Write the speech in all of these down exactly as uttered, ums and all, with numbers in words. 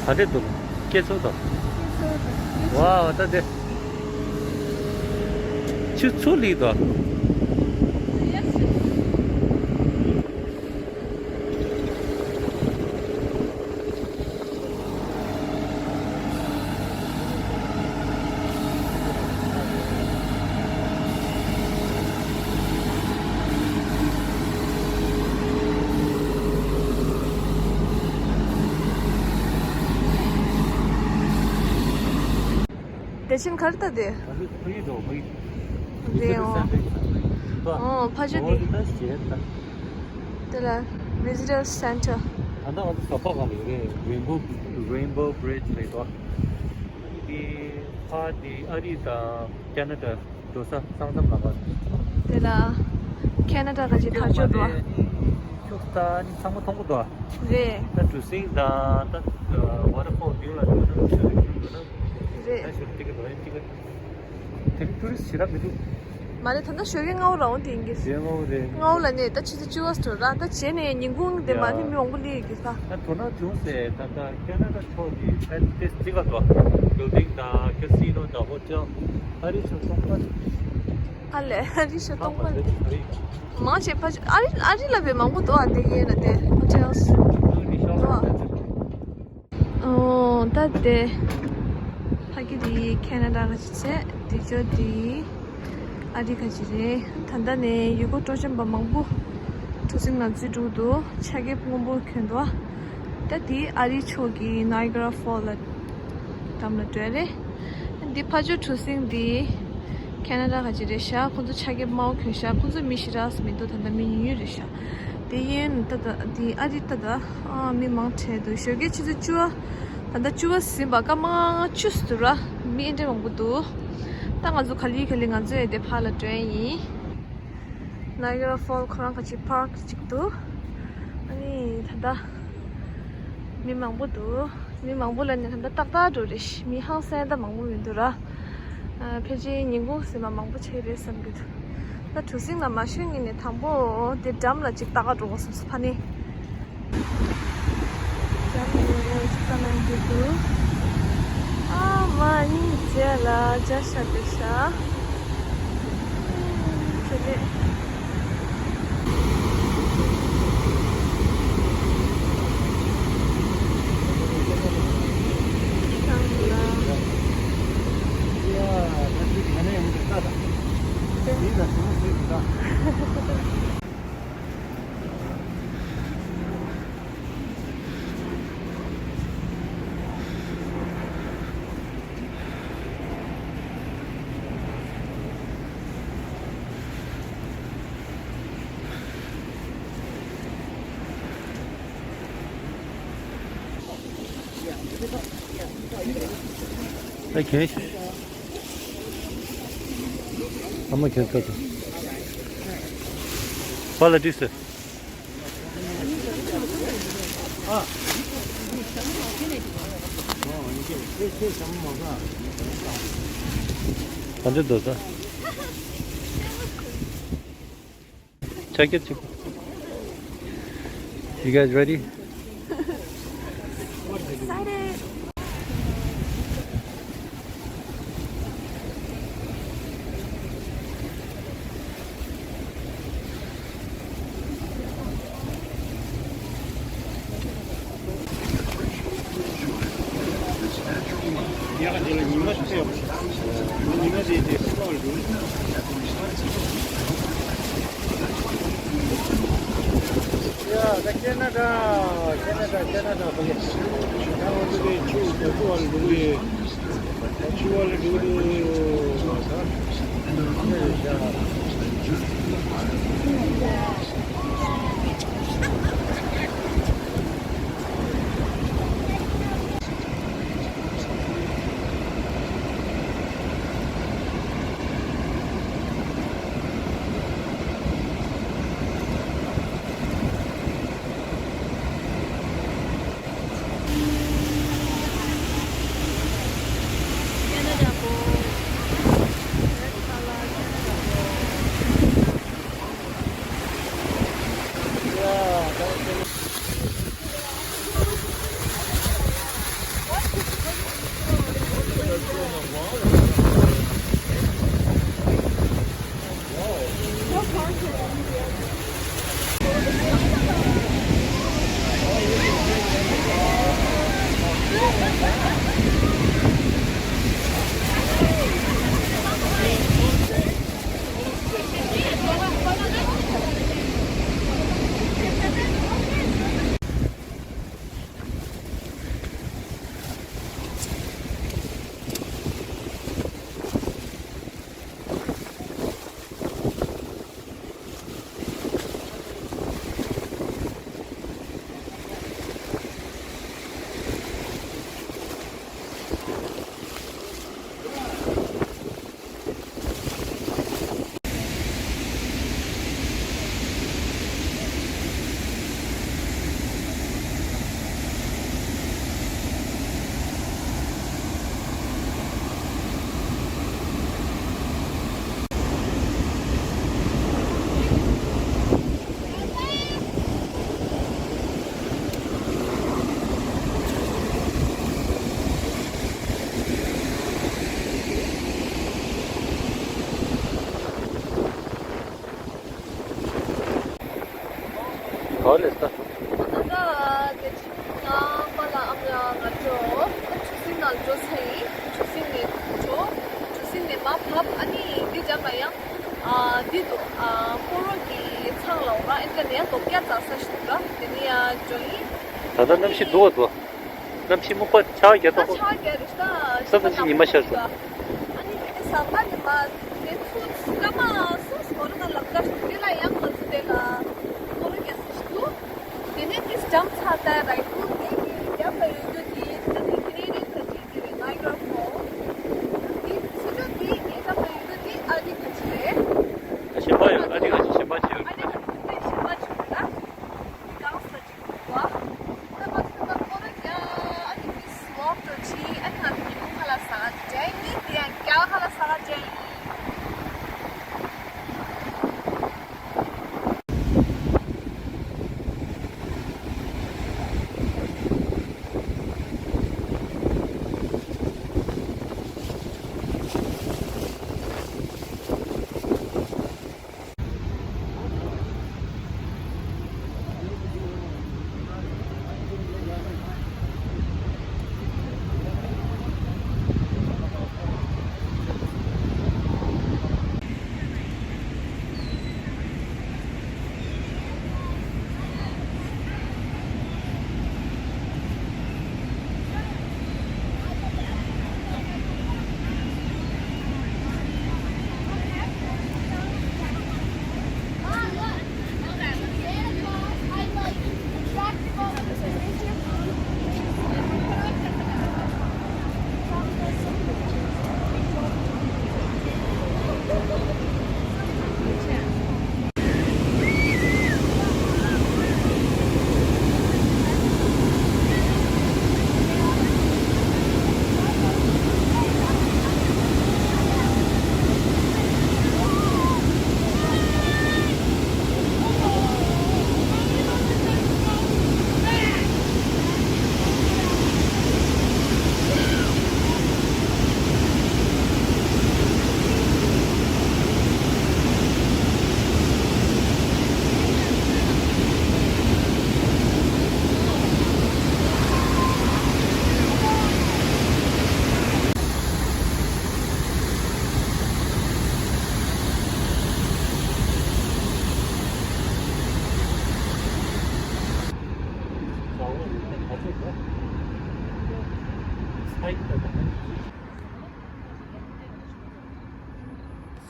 ག་འདྲས་འདུག་སྐྱེ་ཚོགས་དང་། ཝའོ། ད་དེ་ཆུ་ཚུར་ལི་དང་། དེ་བཞིན་གར་ལྟ་དེ། ཕ་ཡུལ་འགྲོ་ཕ་ཡུལ། རེད་འོ། ཨོ་ཕ་ཆུ་འདི། དེ་ལ་Visitor Center། ད་ལྟ་ང་ཚོ་ཟ་ཁང་ལ་ཡོད་རེད། Rainbow Rainbow Bridge རེད་དོ། འདི་ཕ་འདི་ཨ་རི་དང་ཁེ་ན་ཌ་འགྲོ་ས་ས་མཚམས་ལ་བར། དེ་ལ་ཁེ་ན་ཌ་ག་ཅིག་ཐག་ཆོད་འགྲོ། ཁྱུག་ད་ནི་ཚང་མ་མཐོང་གི་འདུག་རེད། ད་གྲུ་གཟིངས་དང་ད་ཝ་ཊར་ཕོལ་མདུན་ལ་འགྲོ་ན་ཆུ་ལ་ཁྱུག་འགྲོ་ན། རེད། ད་ཞོར་ཏི་ཀ་འགྲོ་ཡིན་ཏི་ཀ་དེ་རིང་ཊུ་རི་སི་ཊི་ཞེ་དྲག་མི་འདུག་མ་རེད། ད་ལྟ་ཞོགས་ཀས་སྔ་པོ་རང་དེ་ཡིན་གྱི། ཞེ་སྔ་པོ་རེད། སྔ་པོ་ལ་ནས་ད་ཆུ་ཚོད་བཅུ་པ་འགྲོ་ར། ད་བྱས་ནས་ཉིན་གུང་དེ་མ་ནི་མི་མང་པོ་སླེབས་ཀྱི་ད། ད་དོ་སྣང་བྱུང་ཟེར། ད་ད་ཁེ་ན་ཌ་ཕྱོགས་ཀྱི་ཕན་ཏེ་སི་ཊི་ཀ་འགྲོ། བིལ་ཌིང་དང་ཀ་སི་ནོ་དང་ཧོ་ཊེལ། ཨ་རི་ཆུ་སྟོང་པ། ཨ་ལས། ཨ་རི་ཆུ་སྟོང་པ་རེད། མང་ཆེ་ཕ་ཆུ་ཨ་རི་ཨ་རི་ལ་བས་མང་པོ་འདུག་ཨ་དེ་ཡས་ལ་དེ་ཧོ་ཊེལ་སི་འདུག་ཨ། ཨོ་ད་དེ་ཕ་གི་དེ་ཁེ་ན་ཌ་ག་ཅི་ཚེ་དེ་ཅོ་དེ་ཨ་རི་ག་ཅི་རེད། ད་ལྟ་ནས་ཡུལ་སྐོར་སྤྲོ་འཆམ་པ་མང་པོ་གྲུ་གཟིངས་ནང་འཛུལ་འགྲོ་འདུག་ཆ་རྐྱེན་སྔོན་པོ་གྱོན་འདུག་ད་དེ་ཨ་རི་ཕྱོགས་ཀྱི་Niagara Fall ལ་འགྲམ་ལ་འགྲོ་རེད། འདི་ཕ་ཇོ་གྲུ་གཟིངས་འདི་ཁེ་ན་ཌ་ག་ཅི་རེད་ཤག་ཁོང་ཚོ་ཆ་རྐྱེན་དམར་པོ་གྱོན་ཤག་ཁོང་ཚོ་མི་ཞེ་དྲག་མི་འདུག་ད་ལྟ་མི་ཉུང་ཉུང་རེད་ཤག་དེ་ཡིན་ད་ད་དེ་ཨ་རི་ད་ད་ཨ་མི་མང་དྲགས་འདུག་ཞོགས་ཀས་ཆུ་ཚོད་བཅུ་པ། ད་ལྟ་བཅུ་པ་ཟིན་པ་སྐར་མ་བཅུ་ཙམ་འདུག་ར། མི་ཨེ་འདྲ་མང་པོ་འདུག་ད་ང་ཚོ་ག་ལེ་ག་ལེ་ང་ཚོ་ཡ་དེ་ཕར་ལ་འགྲོ་ཡ་ཡིན། Niagara Fall ཁོ་རང་ག་ཅིག་པཱརྐ་ཅིག་འདུག་ཨ་ནི་ད་ལྟ་མི་མང་པོ་འདུག་མི་མང་པོ་ལ་ནི་ད་ལྟ་ཏག་ཏག་འགྲོ་རེད། མི་ཧང་སང་ད་མང་པོ་མི་འདུག་ར། ཨ་ཕལ་ཆེར་ཉིན་གུང་ཟིན་མ་མང་པོ་ཆགས་རེད་བསམ་གྱི་འདུག་ད་གྲུ་གཟིངས་ལ་མ་ཞོན་ངེས་ནས་དང་པོ་དེ་འགྲམ་ལ་ཅིག་ལྟ་ག་འགྲོ་དགོས་བསམ་སོང་ཕ་ནི། འགྲམ་ལ་ཡོད་རེད་ཅིག་ལྟ་ན་འགྱུར་འདུག་ཨ་མ་ནི་རྗེས་ལ་བརྒྱ་ཤ་དེ་ཤ། ཁྱེད་ལས། ཨ་གན་ཤི། ཨ་མ་གན་ཁ་ཏུ། པ་ལ་ཏི་སི། ག་འདྲ་འདུག་ད། ཆ་རྐྱེན་གཅིག You guys ready? Excited. ག་ལེ་ས། ད་ལྟ་དེ་ཆུ་ནང་པ་ལ་ཨམ་ལ་ང་ཚོ་ཆུ་སྲིན་ནང་འགྲོ་ཚར་ཡིན། ཆུ་སྲིན་ནས་འགྲོ། ཆུ་སྲིན་ནས་མར་བབས། ཨ་ནི་འདི་འགྲམ་ལ་ཡང་ཨ་འདི་འདུག་ཨ་སྤོ་རོགས་ཀྱི་ཚང་ལ་འོང་ར། ཨེ་འདྲ་ནས་ཡང་ལྡོག་རྒྱག་རྩ་ས་ཞིག་འདུག་ར། དེ་ནས་ཡང་འགྲོ་ཡིན། ད་ལྟ་གནམ་གཤིས་སྡུག་པ་འདུག་གནམ་གཤིས་སྨུག་པ་ཆར་པ་རྒྱག་ད་ཐོག་ཆར་པ་རྒྱག་རེད་ད། ས་ཐམས་ཅད་ཉི་མ་ཤར་སོང་། ཨ་ནི་དེ་ནས་ཟམ་པ་ནས་མར་དེ་ཚོ་སྐར་མ་གསུམ་སྐོར་ན་ལམ་ཁ་ཞིག་དེ་ལ་ཡང་ང་ཚོ་དེ་ལ་སྐོར་རྒྱག་ས་ཞིག་འདུག་དེ་ནས་དེ་འགྲམ་ཚར་ད་ར་ཡིན་འདུག་དེ་གི་རྒྱབ་ལ་ཡོད་རྒྱུ་དེ་ད་དེ་ཀི་རེ་རེ་ད་དེ་དེ་རེད། ནའི་ག་ར་ཕོལ། དེ་ཚོ་རྒྱུ་དེ་ངའི་རྒྱབ་ལ་ཡོད་རྒྱུ་དེ་ཨ་རི་ག་ཅིག་རེད། ཨ་གཞན་པ་ཡང་ཨ་རི་ག་ཅིག་གཞན་པ་ཅིག་ཡོད། ཨ་རི་ག་ཅིག་གཞན་པ་ཅིག་རེད་ད། གང་ས་ཅིག་རེད་པ། ད་མ་ཐུབ་ན་སྐོར་ར་རྒྱག་ཨ་ནི་དེ་སི་ཝོག་འགྲོ་ཅིག་ཨ་ནི་ང་ཚོ་ཉིན་མོ་ཁ་ལག་ཟ་ག་འགྲོ་ཡིན། དེ་ཡང་རྒྱ་གར་ཁ་ལག་ཟ་ག་འགྲོ་ཡིན།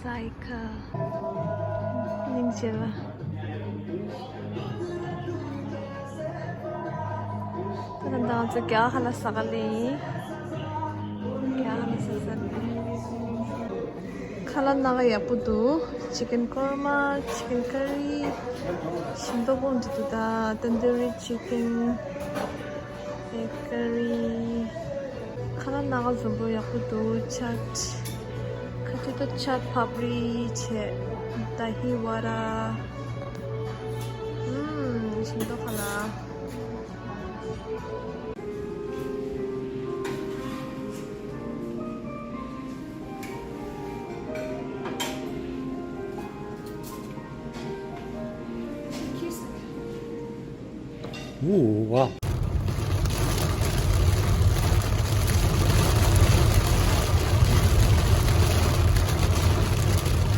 སའི་ཁ། སྙིང་རྗེ་བ། ད་ལྟ་ང་ཚོ་རྒྱ་གར་ཁ་ལག་ཟ་ག་སླེབས་ཡིན། རྒྱ་གར་ཁ་ལག་ཟ་ས་རེད། ཁ་ལག་སྣ་ཁ་ཡག་པོ་འདུག་ཅི་ཀན་ཀོར་མ། ཅི་ཀན་ཀ་རི། ཞིམ་མདོག་པོ་འདི་འདུག་ད་ཏན་དུ་རི་ཅི་ཀན། ཨེ་ཀ་རི། ཁ་ལག་སྣ་ཁ་འཛོམས་པོ་ཡག་པོ་འདུག་ཆཊ། ཁ་ཐུག་ཏུ་ཆཊ་ཕབ་རི་བྱས། ད་ཧི་བ་ར། ཨུམ། ཞིམ་མདོག་ཁ་ལག Ooh, wow.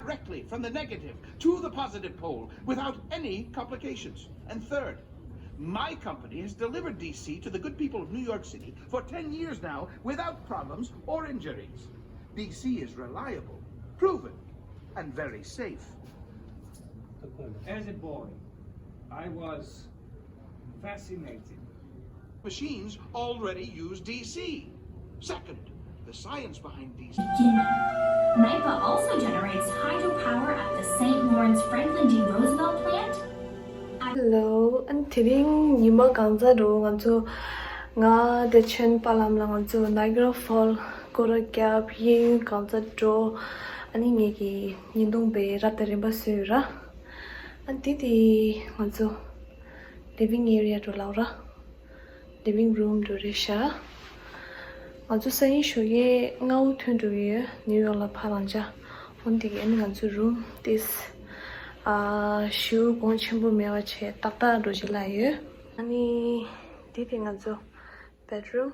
Directly from the negative to the positive pole without any complications. And third, my company has delivered D C to the good people of New York City for ten years now without problems or injuries. D C is reliable, proven, and very safe. As a boy, I was fascinated. Machines already use D C. Second, the science behind these. Naipa also generates hydropower at the Saint Lawrence Franklin D. Roosevelt plant. Hello, ཨ་ནི་དེ་རིང་ཉི་མ་གང་ཚ་འགྲོ། ང་ཚོ་ང་བདེ་ཆེན་པ་ལམ་ལ་ང་ཚོ་Niagara Fall སྐོར་ར་རྒྱབ། གཡས་གཡོན་གང་ཚ་འགྲོ། ཨ་ནི་ངེད་ཀྱི་བརྙན་ཐུང་པའི་རབ་དང་རིམ་པ་བཟོས་ཡོད་ར། ཨ་ནི་དེ་དེ་ང་ཚོ་living area འགྲོ་ལབ་ར། living room འགྲོ་རེད་ཤག་ང་ཚོ་སང་ཉིན་ཞོགས་ཀས་སྔ་པོ་ཐོན་འགྲོ་གི་ཡོད། ནིའུ་ཡོག་ལ་ཕར་ལངས་ཆ། འོན་ཏེ་ཨ་ནི་ང་ཚོ་རུམ་ཏིས་ཨ་ཞེ་པོ་གོང་ཆེན་པོ་མེད་པ་བྱས་ཏག་ཏག་འགྲོ་བྱེད་ལ་ཡོད། ཨ་ནི་དེ་དེ་ང་ཚོ་bedroom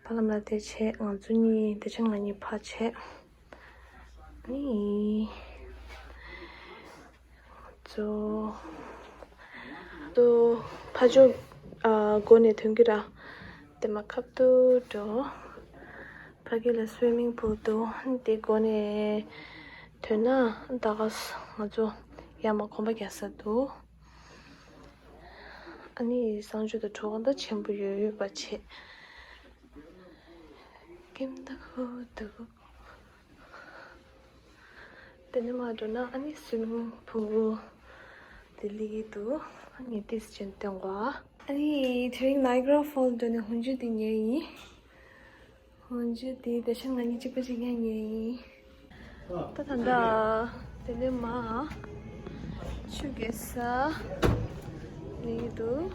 ཕ་ལམ་ལ་དེ་བྱས། ང་ཚོ་གཉིས་བདེ་ཆེན་ང་གཉིས་ཕར་བྱས། ཨ་ནི་ཚོ། ཚོ་ཕ་ཇོ་ཨ་སྒོ་ནས་ཐོན་གྱི་ར། དེ་མ་ཁབ་ཏུ་འགྲོ། ཕ་གི་ལ་swimming pool འདུག་དེ་སྒོ་ནས་ཐོན་ན་ད་ག་ང་ཚོ་ཡར་མར་གོམ་པ་རྒྱག་ས་འདུག་ཨ་ནི་གསང་སྤྱོད་དང་གྲོགས་པོ་ཆེན་པོ་ཡོད་ཡོད་པ་བྱས། ཀིམ་ད་ཧུ་འདུག་དེ་ནས་མར་འགྲོ་ན་ཨ་ནི་swimming pool དེ་སླེབས་ཀྱི་འདུག་ཨ་ནི་ཏིས་ཅན་སྟོན་གོ་ཨ་ནི་དེ་རིང་Niagara Fall འགྲོ་ནས་ཧོན་ཇུ་དེ་ཉལ་ཡིན། ཧོན་ཇུ་དེ་བདེ་ཆེན་ང་གཉིས་གཅིག་པ་གཅིག་རྐྱང་ཉལ་ཡིན། ད་ད་ད་དེ་ནས་མར་ཆུ་རྐྱལ་ས་སླེབས་ཀྱི་འདུག་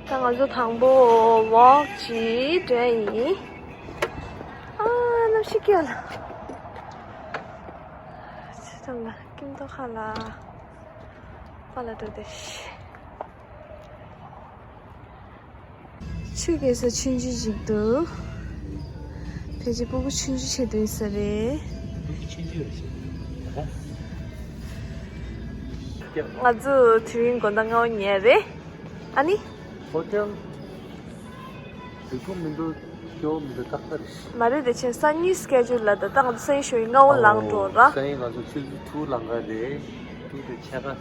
ད་ང་ཚོ་དང་པོ་walk ཅིག་འགྲོ་ཡིན། ཨ་གནམ་གཤིས་སྐྱིད་ལ། ཆེ་ཙམ་ལ་ཀིམ་ཏོ་ཁ་ལ་པ་ལ་འགྲོ་དེ་ཤི། ཆུ་རྐྱལ་ས་ཆུང་ཆུང་ཅིག་འདུག་ཕལ་ཆེར་སྤུ་གུ་ཆུང་ཆུང་ཆེད་དུ་ཡིན་ས་རེད། ང་ཚོ་དེ་རིང་དགོང་དག་སྔ་པོ་ཉལ་རེད། ཨ་ནི། ཧོ་ཊེལ། དེ་ཚོ་མི་འདུག་སྐྱོ་མི་འདུག་ཏག་ཏག་རེད། མ་རེད་དེ་ཆེན་སང་ཉིན་སི་ཀེ་ཇུལ་ལ་ད་ལྟ་ང་ཚོ་སང་ཉིན་ཞོགས་ཀྱི་སྔ་པོ་ལངས་འགྲོ་ར། སང་ཉིན་ང་ཚོ་ཆུ་ཚོད་དྲུག་ལངས་ག་རེད། དྲུག་དང་ཕྱེད་ཀ་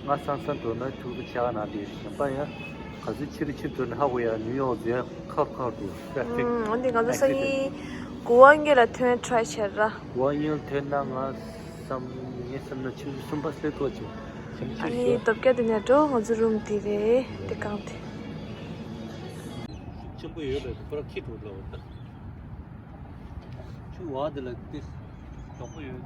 ང་སང་སང་འགྲོ་ན་དྲུག་དང་ཕྱེད་ཀ་ནང་དེ་གཞན་པ་ཡང་ག་ཚོད་ཕྱི་རུ་ཕྱིར་འགྲོ་ན་ཧ་གོ་ཡ། ནིའུ་ཡོག་ཟེར་ཁག་ཁག་འདུག་ཊེ་ཕིག་འོན་ཏེ་ང་ཚོ་སང་ཉིན་དགུ་པ་གཉིས་ལ་ཐོན་ཊ་རའི་བྱེད་ར། དགུ་པ་གཉིས་ལ་ཐོན་ན་ང་བསམ་ངས་བསམ་ན་ཆུ་ཚོད་གསུམ་པ་སླེབས་ཐུབ་ཅིག་ཨ་ནི་ལྡོག་རྒྱག་དེ་ནས་འགྲོ། ང་ཚོ་རུམ་དེ་རེད། དེ་གང་དེ། ཆེན་པོ་ཡོད་རེད། ཁོ་ར་ཁྱི་འགྲོ་ལ་འོ་ད། ཆུ་བ་དེ་ལ་དེ་དོག་པོ་ཡོད།